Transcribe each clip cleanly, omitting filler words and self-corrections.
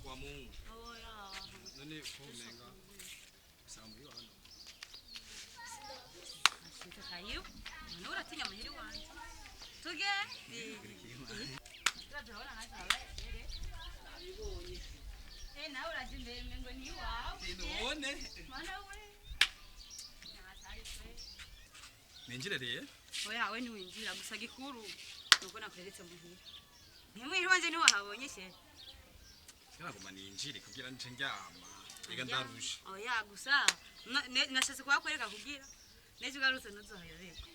Kwa Mungu. Oya. None ko umenga usanga muri hano. Ashita kayo. None uratinya muhiri wanje. Tuge. Turabona nkaje wabaye. Nabibonye. Eh, nawe uraje imbere ngo ni iwawe. None Mana we. Natari twe. ninjire rero. Oya, we ntiwinjira, gusa gikuru nuko nakweretse muhira. Ntimuhira wanje ntiwahabonye she. Nagoma ninjire kugira nce ndyama. Ega ndarusha. Oya, gusa nashatse kuhakwereka kugira nejo ugarutse ntuzohayoberwe.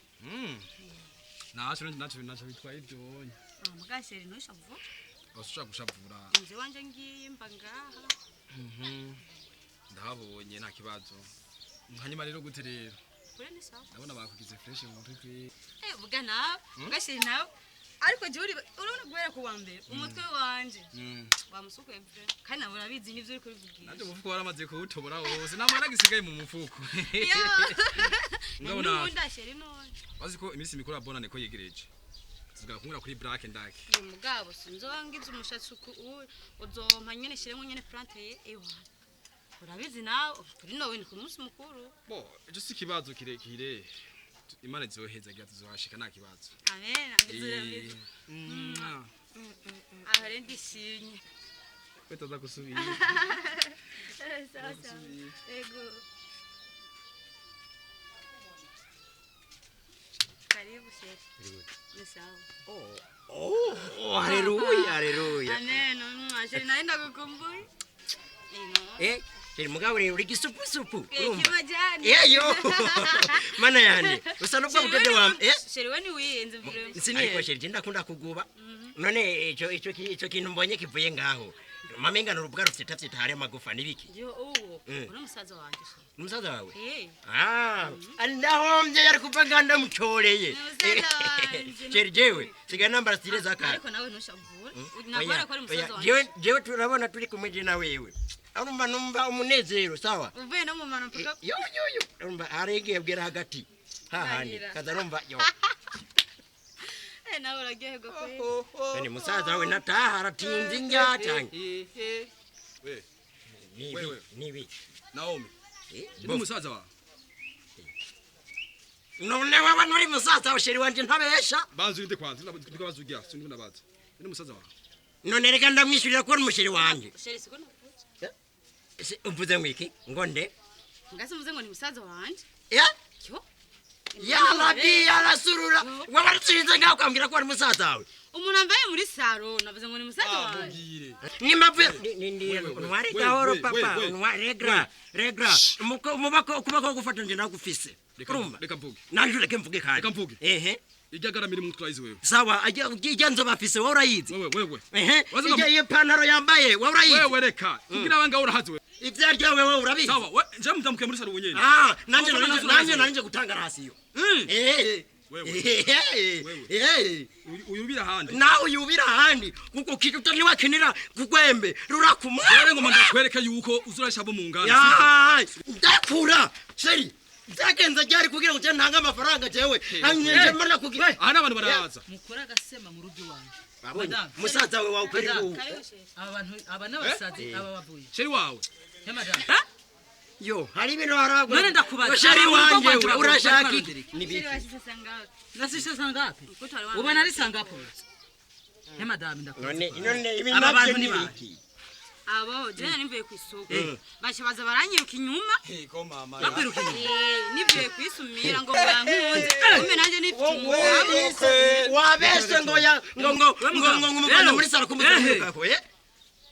Naco naco bitwaye ivyonye. Ah, muga chéri, ntushavuge. Basushaka gushavura. Inzu iwanje ngimba ngaha. Ndahabonye, nta kibazo. Hanyuma rero gute rero? Kure ni sawa. Ndabona bakugize fresh mu mutwe kwe. Eh, vuga nawe, muga chéri, nawe ariko jewe urabona guhera ku wa mbere umutwe wanje wamusukuye mfe, kandi nawe urabizi nivyo uriko urivugisha. Nanje umufuko waramaze kuwutobora wose. Nta mwana gisigaye mu mufuko. Yo. Ngabona. N'ubundi chéri none. Wazi ko iminsi mikuru ya bonane ko yegereje. Tuzigara kunywera kuri Black and Dark. Ni mugabo sinzoba ngize umushatsi uku uzompa nyene shiremo nyene plante ye ewa. Urabizi nawe kuri nowe ni ku munsi mukuru. Bo, ico si ikibazo kirekire. Imana izoheza gira tuzohashika, nta kibazo. Amen. Eh, mwah. Aho rero ndishimye. Kwetaza gusubira. Sawa sawa. Ego. Karibu chéri. Ni sawa. Oh, haleluya, haleluya. Amen. Mwah, chéri, nawe ndagukumbuye. Ino. Eh, chéri, mugabo rero uri gisupusupu. Eh, Urumva? Kimajani. Yeyo. Mana yanje. Usa n'ubwo bugede wa Chéri, we niwiyenze vraiment. Ariko chéri, je ndakunda kuguba. None ico kintu mbonye kivuye ngaho. Mamenga n'urubuga rufite hari amagufa nibiki? Yo, uwo. Uri musaza wanje chéri. Umusaza wawe? Eh. Ah, ndahombye yari kuva nganda mucoreye. Ni musaza wanje. Chéri, jewe sigaye nambara style za kare. Ariko nawe ntushavure. Oya, Nakubera ko ari oya, musaza wanje. jewe turabona turi kumwe je na wewe. Urumva numva umunezero, sawa? Uvuye no mu mano mpaka Yo yo yo, urumva hari igihe bwera hagati hahandi Ndahira. kaza numva yo. Eh, nawe uraryoherwa kweli. Ni musaza we nataha aratinze indya cyane. We, Nibi Wewe. nibi. Naomi. Eh, Ni musaza wawe. None wewe nturi musaza wa chéri wanje, ntabesha. Banzu inde kwanza, ndiko bazugira, sindi ndabaza. Ni musaza wawe. None reka ndamwishyurira ko ari umuchéri wanje. Chéri, siko navuze. Uvuze ngo iki? Ngo nde? Ngase mvuze ngo ni musaza wanje. Ya. Yo. Ya Rabbi, ya Rasulullah, wewe waratsinze ngaho ukambwira ko ari musaza wawe. Umuntu ambaye muri salon navuze ngo ni musaza wanje. Mubwire. Nimbavuye nindira Wewe, ntware wewe, gahoro wewe, papa wewe. ntware regra regra muko mubako ukuboko gufata nje nagufise. Reka Urumva? reka mvuge. Nanje ureke mvuge kandi. Reka mvuge. Ehe. Irya garama iri mu mutwe urayizi wewe. Sawa, ajya ijya nzoba afise wowe urayizi. Wewe wewe. Ehe. Wazi Ijya iyo pantaro yambaye wowe urayizi. Wewe reka. Kugira abanga urahazi wewe. Ibyo arya wewe urabizi. Sawa, we nje muzamuke muri salon wenyene. Ah, nanje Sawa, nanje sawa, nanje sawa. nanje gutanga ration. Mm. Eh. Wewe. Eh. Wewe. Eh. Uyubira ahandi. Nawe yubira ahandi kuko kitu ntiwakinira kugwembe rurakumwa. Rero ngoma ndakwereke yuko uzurasha abo mu ngana. Ya, ndakura chéri, byagenze ryari kugira ngo ntange amafaranga jewe hanyuma mbona kugira Aha n'abantu baraza. Mukora agasema mu rugo iwanjye. Babonye, Madame. musaza we wawe kweri Madame. ubu. Karibu chéri. Aba bantu aba n'abasazi aba bavuye. Chéri wawe. He madame. Yo, hari ibintu haragwa. None ndakubaza, chéri aba mu rugo wanje rwanje we, urashaka barondera iki? iki? Ni Chéri, biki? washize sangapi? Nasishe sangapi? Uko twari wambaye. Ubona ari sangapi? He madame, ndakubaza. None ibi Aba nabyo bantu ni ni bande? biki? Abo, jewe nari mvuye kw'isoko. Baca baza baranyiruka inyuma. Hego mama. Bakwiruka inyuma. Eh, nivuye kwisumira ngo bankunze. Kumbe nanjye nifite umugabo. Wabeshe ngo ya ngo umuvana muri salon kumuzamukako eh.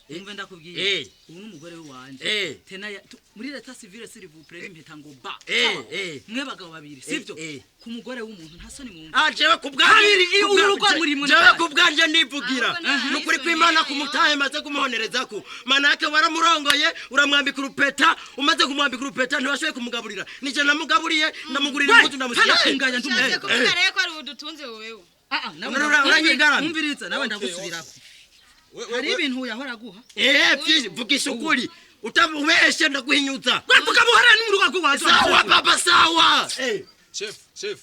Umve ndakubwiye. Eh. Ubu ni umugore wanje. Eh. Tena muri l'état civil, s'il vous plaît, n'impeta ngo ba. Eh, Sawa? eh. Mwe bagabo babiri, sivyo? Eh. Ku mugore w'umuntu nta soni mwumva. Ah, jewe ku bwanjye Kabiri, urugo muri jewe bwanyu. ku bwanjye nivugira. Ahubwo Nukuri kw'Imana ku mutahe maze kumuhonerezako manake waramurongoye uramwambika urupeta, umaze kumwambika urupeta ntiwashoboye kumugaburira, nije namugaburiye, ndamugurira We, impuzu, ndamusiga. pana kunganya ndi Ushatse umuntu. kuvuga rero ko ari udutunze wewe. Ah ah, nawe Uranyigarama. Umviriza, nawe ndagusubirako. Hari ibintu yahora aguha. Eh, vugisha ukuri, utabubeshe ndaguhinyuza. Wevuga buhara ni mu rugo rwawe. Sawa papa, sawa. Eh. Chef, chef.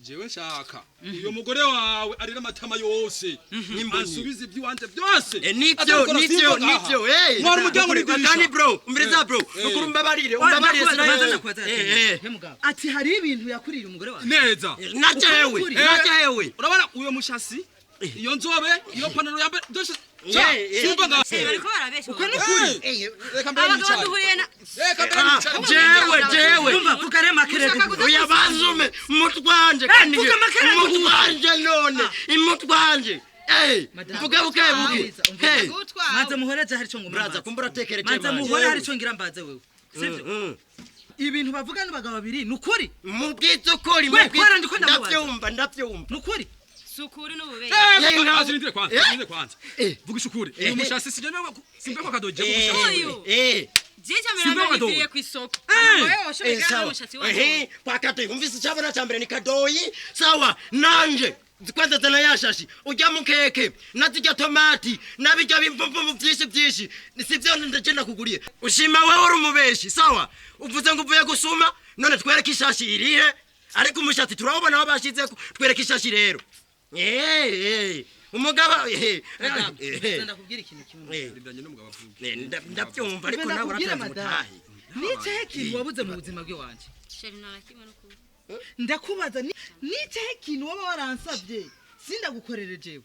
Jewe nshaka uyo mugore wawe arira amatama yose. N'imboni. Ansubize iby'iwanje byose. Nivyo, Atakora nivyo, simba ngaha. nivyo, eh. Mwari umuryango n'idirisha. Kandi bro, umviriza bro, ukuri umbabarire, umbabarire. Ndakubaza, Sinari- ndakubaza, Eh, eh. mugabo. Ati hari ibintu yakurira umugore wawe. Neza. Na jewe, Ukuri. na jewe. Urabona uyo mushasi, iyo nzobe, iyo panaro yambaye byose. Eh, eh. Simba ngaha. Sheri, bariko barabesha. Uko nukuri. Eh, Reka mbere Abagabo nicare. duhuriye na Reka mbere Ah, nicare. jewe, jewe. Umva vuga rero makerere. Ushaka kuza- Oya banzume, mutwanje kandi vuga makerere. mutwanje none, imutwanje. Eh, Madame. mvuge buke buke. Umviriza, umviriza. Hey, gutwawe. Manze muhore je hari ico ngo braza kumbura tekereje. Manze manje. muhore hari ico ngira mbaze wewe. Sivyo? Mm. Ibintu bavuga n'abagabo babiri nukuri. Mubwize ukuri, We, mubwize. kwara ndiko ndamubaza. Ndavyumva, ndavyumva. Nukuri. Sukuri n'ububeye. Eh, Eh, azirindire kwanza, eh. azirindire kwanza. Eh. Vuga ukuri. Eh. Uyu mushasi sije simbe ko kadoje Eh, mushasi. Uyu. eh. Je cyamera Simba nabiviriye kadoyi. ku isoko. Eh. Wewe washoboye Eh, gana sawa. umushatsi wawe. Ehe, kwa kadoyi umvise icabona ca mbere ni kadoyi. Sawa, nanje kwanza zana yashashi urya mukeke nazirya tomati nabirya bimvumvumu vyinshi vyinshi sivyo ndaje nakuguriye ushima wewe uri umubeshi. Sawa, uvuze ngo uvuye gusuma none twereke ishashi irihe, ariko umushatsi turawubona aho bashizeko, twereke ishashi rero. Eh, eh, umugaba, eh, Madame, eh, ndakubwira ikintu kimwe. eh, Rindanye n'umugabo avuge. eh, ndavyumva ariko nawe Ndakubwira uratanze madame. umutahe. Nicaye ikintu wabuze mu buzima bw'iwanje. Sheri, nta na kimwe n'ukuri. Ndakubaza nicaye ikintu waba waransabye sindagukorere jewe.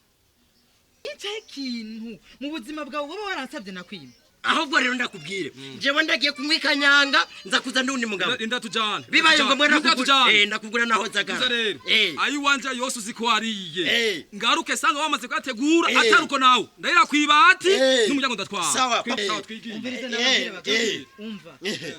Nicaye ikintu mu buzima bwawe waba waransabye nakwima. Ahubwo rero ndakubwire, jewe ndagiye kunywa ikanyanga nza kuza n'undi mugabo. Inda tujane. Bibaye ngombwa Inda ndakugura, tujane. eh, ndakugura naho zagara. Uza rero. Eh. Ayi wanje yose uzi ko wariye. Eh. Ngaruke sanga wamaze kuyategura Eh. ataruko nawe. Ndahira kwibati Eh. n'umuryango ndatwara. Sawa, Sawa eh. twigiye. Umviriza Eh, ndababwira bagabo. eh. Umva. Eh.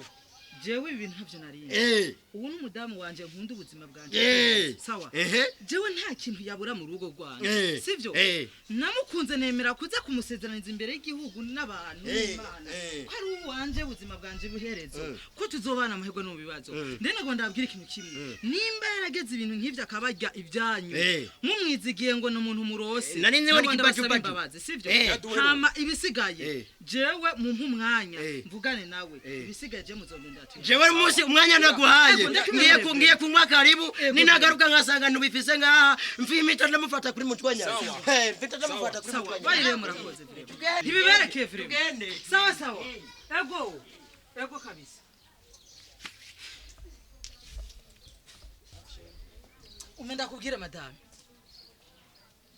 Jewe ibi bintu ntabyo nariye. Eh. Ubu n'umudamu wanje nkunda ubuzima bwanje. Eh. Sawa. Ehe. Jewe nta kintu yabura mu rugo rwanjye. Eh. Sivyo? Eh. Namukunze nemera kuza kumusezeraniza imbere y'igihugu n'abantu Eh. n'Imana. Eh. Ko ari uwanje ubuzima bwanje buherezo. Ko tuzobana amahirwe no mu bibazo. Ndene ngo ndabwira ikintu kimwe. Nimba yarageze ibintu nk'ivyo akabarya ibyanyu. Eh. Mumwizigiye ngo ni umuntu murose. Nari nzi ngo ni Nabo ndabasaba kibajubaju. imbabazi, sivyo? Eh. Hama ibisigaye. Eh. Jewe mumpe umwanya Eh. mvugane nawe. Eh. Ibisigaye je muzogenda ati. Jewe umunsi umwanya naguhaye Ego, ndakumenyereye. ngiye kunywa karibu Ego. ninagaruka nkasanga ntubifise ngaha mfimita ndamufata kuri mutwanya. Eh, mfita ndamufata kuri Sawa, mutwanya. bari rero murakoze vraiment. Ntibiberekeye vraiment. Tugende. Sawa sawa. Ego. Ego kabisa. Umenda kubwira madame.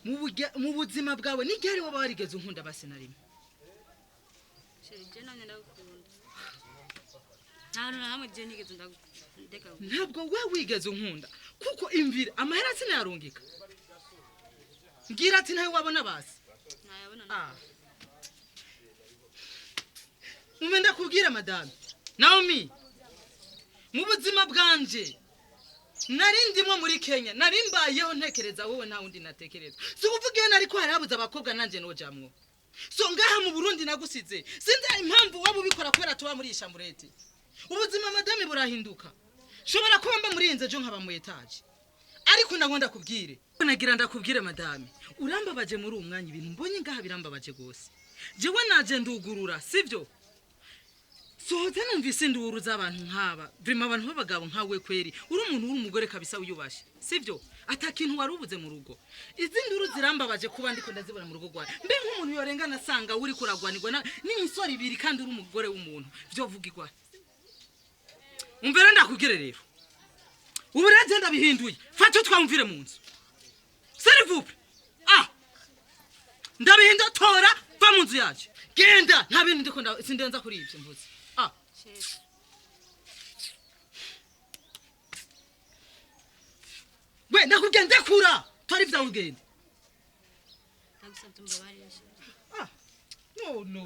Mu buzima bwawe ni ryari waba warigeze unkunda basi na rimwe? Sheri, je namye ndagukunda. Nta hantu na hamwe je nigeze ndeka. Ntabwo we wigeze unkunda kuko imvira amahera sinayarungika. Ngira ati ntayo wabona basi. Ntayabona. Ah. Umenda kubwira madame. Naomi. Mu buzima bwanje nari ndimwo muri Kenya, nari mbayeho ntekereza wowe nta wundi natekereza. Si ukuvuga iyo nari ko harabuze abakobwa nanje nojamwo. So ngaha mu Burundi nagusize. Sinzi impamvu waba ubikora kubera tuba muri iyi shamburete. Ubuzima madame burahinduka. Shobora kuba mba muri iyi nzu ejo nkaba mu etaje. Ariko ndagomba ndakubwire. Nagira ndakubwire madame, urambabaje muri uwo mwanya ibintu mbonye ngaha birambabaje gose. Jewe naje ndugurura, sivyo? Sohoza numvise induru z'abantu nk'aba. Vrima abantu b'abagabo nkawe kweri. Uri umuntu uri umugore kabisa wiyubashe. Sivyo? Ata kintu wari ubuze mu rugo. Izi nduru zirambabaje kuba ndiko ndazibona mu rugo rwawe. Mbe nk'umuntu yorengana asanga uri kuragwanirwa n'imisoro ibiri kandi uri umugore w'umuntu. Vyovugirwa. Umvera ndakubwire rero. Ubu rero je ndabihinduye. Fata utwamvire mu nzu. S'il vous plaît. Ah! Ndabihinduye tora va mu nzu yaje. Genda nta bintu ndiko sindenza kuri ibyo mvuze. Ah! Sheri. We ndakubwiye ndekura. Tora ibyawe ugende. Ndagusabye umbabarire Sheri. Ah! No no.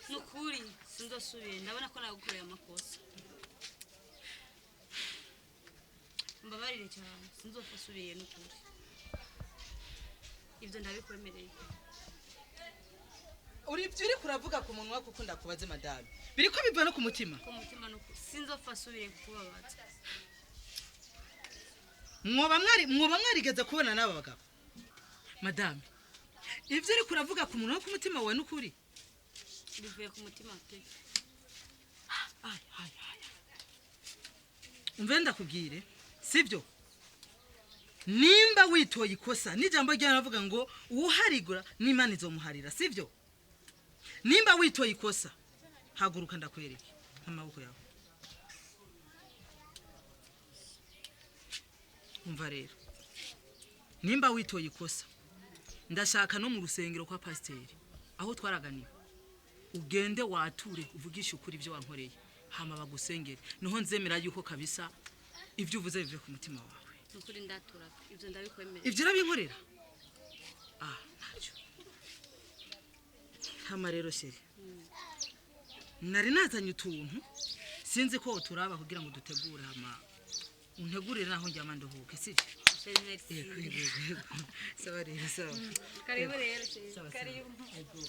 Nukuri sinzosubira ndabona ko nagukoreye amakosa. Mbabarire cyane sinzopfa subiye nukuri. Ibyo ndabikwemereye. Uri ibyo uri kuravuga ku munwa kuko ndakubaze madame. Biriko biva no ku mutima. Ku mutima nuko sinzopfa subiye kukubabaza. Mwoba mwarigeze kubona n'aba bagabo. Madame. Ibyo uri kuravuga ku munwa ku mutima wawe nukuri. Bivuye ku mutima pe. Ay, ay, ay. Umve ndakubwire, sivyo? Nimba witoye ikosa, n'ijambo ryawe ravuga ngo uwuharigura n'Imana izomuharira, sivyo? Nimba witoye ikosa, haguruka ndakwereke amaboko yawe. Umva rero, nimba witoye ikosa, ndashaka no mu rusengero kwa pasiteri aho twaraganiwe, ugende wature, uvugishe ukuri ibyo wankoreye, hama bagusengere. Niho nzemera yuko kabisa ibyo uvuze bivuye ku mutima wawe. Nukuri ndatura, ibyo ndabikwemerera. Ibyo urabinkorera? Ah, ntacyo. Hama rero chéri, nari nazanye utuntu, sinzi ko turaba kugira ngo dutegure, hama untegurire naho njyama nduhuke, sibyo? Chéri, merci. Yego, yego, yego. Sawa rero, sawa. Karibu rero chéri. Sawa, sawa. Karibu. Yego.